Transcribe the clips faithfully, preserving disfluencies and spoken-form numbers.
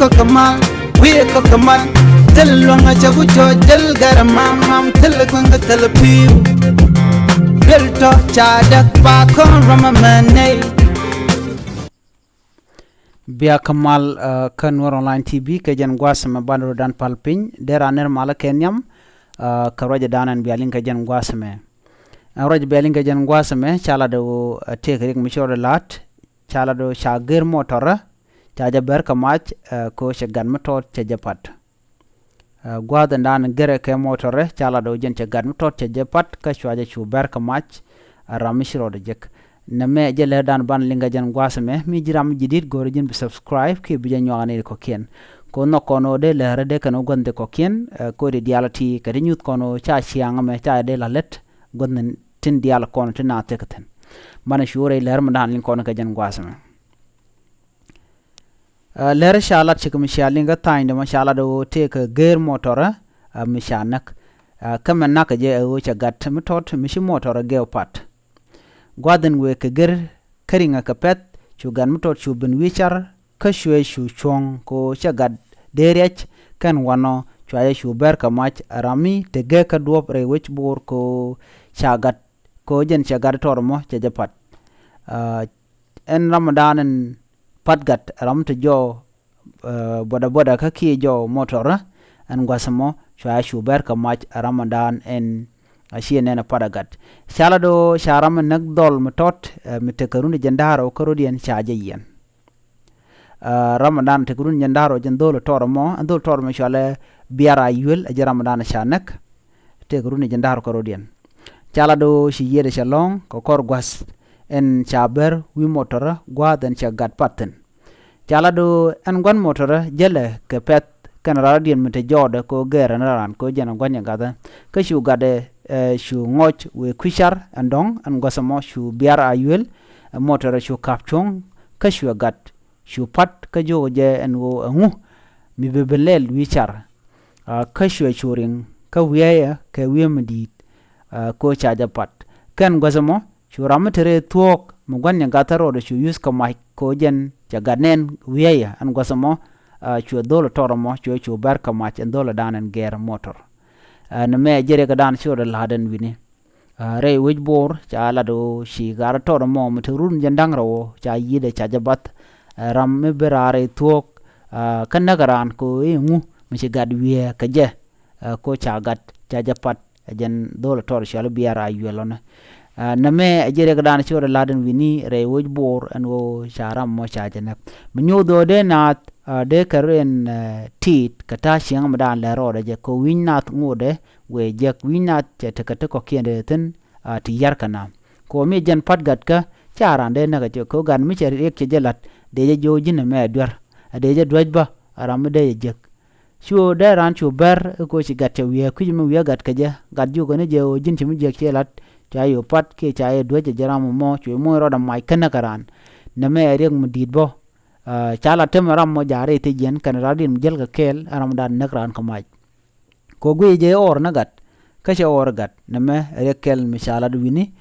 Kɔk kɛ mal, wi̱i̱ kɔk kɛ mal. Thil luäŋ a cɛ ku cɔ jäl gɛr mam mam, thil kueŋ kɛ thil pi̱i̱u. Duel tɔ ca däk ba kɔn ram a mɛ nɛy. Bia kä mal, ah, kä Nuer Online T V kɛ jɛn gua̱a̱th ɛmɛ banɛ rɔ dan pal piny. Dee ran ner malä kɛ nhiam, ah, kɛ ruacɛ dan ɛn bia liŋ kɛ jɛn gua̱a̱th ɛmɛ. Ɛn ruacɛ bia liŋ kɛ jɛn gua̱a̱th ɛmɛ ca lat ɣöö, ah, tëëkɛ riɛk mi ci rɔ la̱t. Ca lat ɣöö ca gër motɔrä, ca jɛ bär kɛ mac, ah, kɛ ɣöö cɛ gat mi tɔt cɛ jɛ pat. Ah, gua̱a̱th ɛn dan gërɛ kɛ motɔrä ca lat ɣöö jɛn cɛ gat mi tɔt cɛ jɛ pat kä cua jɛ cu bär kɛ mac, ah, ram mi ci rɔɔdɛ jek. Nɛmɛ jɛ lär dan ban liŋ kɛ jɛn gua̱a̱th ɛmɛ, mi ji̱ ram mi ji̱ di̱t go̱o̱rɛ ji̱n bi subscribe kiɛ bi jɛ nyuak ni kɔ̱kiɛn. Kɛ ɣöö nhɔk kɔn ɣöö dee lärä dee kɛn ɣöö gua̱n dee kɔ̱kiɛn, ah, kɛ ɣöö di diaal ti kɛ ti nyuth kɔn ɣöö ca ciaŋ ɛmɛ ca dee la lät gua̱n tin diaal kɔn tin na thek thi̱n. Banɛ cu rɛy lär mi dan liŋ kɔn kɛ jɛn gua̱a̱th ɛmɛ. Ah, lär ca lat cik mi cia liŋ kä tha̱a̱ny dämɔ ca lat ɣöö tëëkɛ gër motɔrä, ah, mi ca näk. Ah, kä mɛ nakä jɛ ɛ ɣöö cɛ gat mi tɔt mi ci motɔrä gɛw pat. Gua̱a̱th ɛn wëë kɛ gër kä riŋä kɛ pɛ̈th cu gat mi tɔt cu ben wi̱i̱ car kä cuɛ cu cuɔ̱ŋ kɛ ɣöö cɛ gat dee riac kɛn wanɔ cua jɛ cu bär kɛ mac ram mi te gɛ kä duɔ̱ɔ̱p rɛy wec bo̱o̱r kɛ ɣöö ca gat kɛ ɣöö jɛn cɛ gat tɔr mɔ cɛ jɛ pat. Ah, ɛn ram dan ɛn pat gat ram te jɔɔ, ah, boda boda kä kiɛ jɔɔ motɔrä, ɛn gua̱th ɛmɔ cua cu bär kɛ mac ram dan ɛn a ciɛ nɛn a pat a gat. Ca lat ɣöö ca ram mi näk dhɔl mi tɔt, ah, mi tekɛ run jɛn da̱a̱r ɣöö kä rɔ̱diɛn ca jɛ yiɛn. Ah, ram dan tekɛ run jɛn da̱a̱r ɣöö jɛn dhol tɔr mɔ, ɛn dhol tɔr mɔ cualɛ Biar Ayuel, ɛ jɛ ram dan ca näk. Tekɛ run jɛn da̱a̱r kä rɔ̱diɛn. Ca lat ɣöö ci yiëëdɛ cɛ lɔ̱ŋ kɛ kɔr gua̱th ɛn ca bär wi̱i̱ motɔrä gua̱a̱th ɛn cɛ gat pat thi̱n. Ca lat ɣöö ɛn gua̱n motɔrä jälɛ kɛ pɛ̈th kɛn rɔ̱diɛn mi te jɔɔdɛ kɛ ɣöö gɛɛr ɛn raan kɛ ɣöö jɛn ɛ gua̱n jɛ gathä. Kä cu gatdɛ, eh, cu ŋɔc wëë kui̱ car ɛn dɔ̱ŋ ɛn gua̱th ɛmɔ cu Biar Ayuel, eh, motɔrä cu ka̱p cuɔ̱ŋ kä cuɛ gat. Cu pat kä jiök jɛ ɛn ɣöö ɛŋu mi bi ben lɛl wi̱i̱ car. Ah, kä cuɛ cu riŋ kä wiɛyɛ kɛ wi̱i̱ mi di̱i̱t, ah, kɛ ɣöö ca jɛ pat. Kɛn gua̱th ɛmɔ cu ram mi te rɛy thuɔ̱ɔ̱k mi gua̱n nyɛ gathä rɔɔdɛ cu yuth kɛ mac kɛ ɣöö jɛn cɛ gat nɛn wiɛyɛ ɛn gua̱th ɛmɔ, ah, cuɛ dhol tɔr ɛmɔ cuɛ cu bär kɛ mac ɛn dhol dan ɛn gɛɛr motɔr. Ah, nɛmɛ jɛ riɛk dan ci rɔɔdɛ la̱t ɛn wi̱ni. Ah, rɛy wec bo̱o̱r ca lat ɣöö ci gat tɔr ɛmɔ mi te run jɛn da̱ŋ rɛw ca yi̱dɛ ca jɛ bath. Ah, ram mi bi raar rɛy thuɔ̱ɔ̱k, ah, kä näk raan kɛ ɣöö i̱ ŋu mi ci gat wiee kɛ jɛ, ah, kɛ ɣöö ca gat ca jɛ pat ɛ jɛn dhol tɔr cual Biar Ayuel ɔnɛ. Ah, nɛmɛ ɛ jɛ riɛk dan ci rɔɔdɛ la̱t ɛn wi̱ni rɛy wec bo̱o̱r ɛn ɣöö ca ram mɔ ca jɛ näk. Mi nyoth ɣöö dee naath, ah, dee kɛ run, eh, ti̱i̱t kɛ ta̱a̱ cieŋ mi dan lɛ rɔɔdɛ jɛ kɛ ɣöö wi̱ny naath ŋotdɛ wëë jek wi̱ny naath cɛ tekɛ ti kɔ̱kiɛn dee thi̱n, ah, ti yar kɛ na. Kɛ ɣöö mi jɛn pat gatkä ca raan dee näk a cɛ kɛ ɣöö gat mi cɛ riɛk cɛ jɛ la̱t dee jɛ jiök ji̱n ɛmɛ ɛ duer. A dee jɛ duäc bä a ram mi dee jɛ jek. Cu dee raan cu bär i̱ kɛ ɣöö ci gat cɛ wiee kui̱c mi wiee gat kɛ jɛ. Gat jiök kɛn i̱ jɛ ɣöö ji̱n ci mi jek cɛ la̱t ca yɛ pat kiɛ ca yɛ duäc a jɛ ram ɛmɔ cu moc rɔɔdɛ mac kä näk a raan. Nɛmɛ ɛ riɛk mi di̱i̱t bä. Ah, ca la temɛ ram mɔ ja̱a̱r i̱ thiec jiɛn kɛn raan di̱t mi jäl kɛ kɛɛl ɛ ram dan näk raan kɛ mac. Kɛ ɣöö guiy jɛ ɣɔr ni gat kä cɛ ɣɔr gat. Nɛmɛ riɛk kɛl mi ca lat wi̱ni.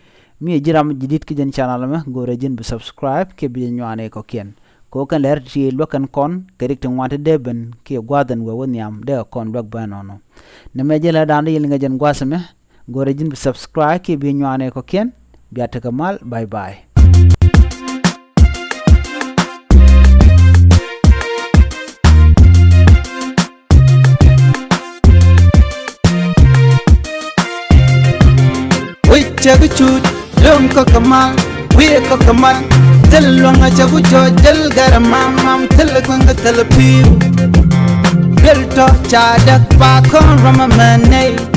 Mi ɛ ji̱ ram ji̱ di̱t kä jɛn channel ɛmɛ go̱o̱rɛ ji̱n bi subscribe kiɛ bi jɛ nyuani kɔ̱kiɛn. Kɛ ɣöö kɛn lɛr ti luäk kɛn kɔn kɛ rik ti ŋuan ti dee ben kiɛ gua̱a̱th ɛn wee wä nhiam dee kɛ kɔn luäk bä ɛnɔnɔ. Nɛmɛ jɛ lɛ da̱a̱n dee yɛl ŋɛ jɛn gua̱a̱th ɛmɛ. Go̱o̱rɛ ji̱n bi subscribe kiɛ bi nyuani kɔ̱kiɛn. Bia tekɛ mal, bye bye. Wi̱c cɛ bi cut, löm kɔk kɛ mal, wi̱i̱ kɔk kɛ mal. Thil luäŋ a cɛ ku cɔ jäl gɛr mam mam, thil kueŋ kɛ thil pi̱i̱u. Duel tɔ ca däk ba kɔn ram a mɛ nɛy.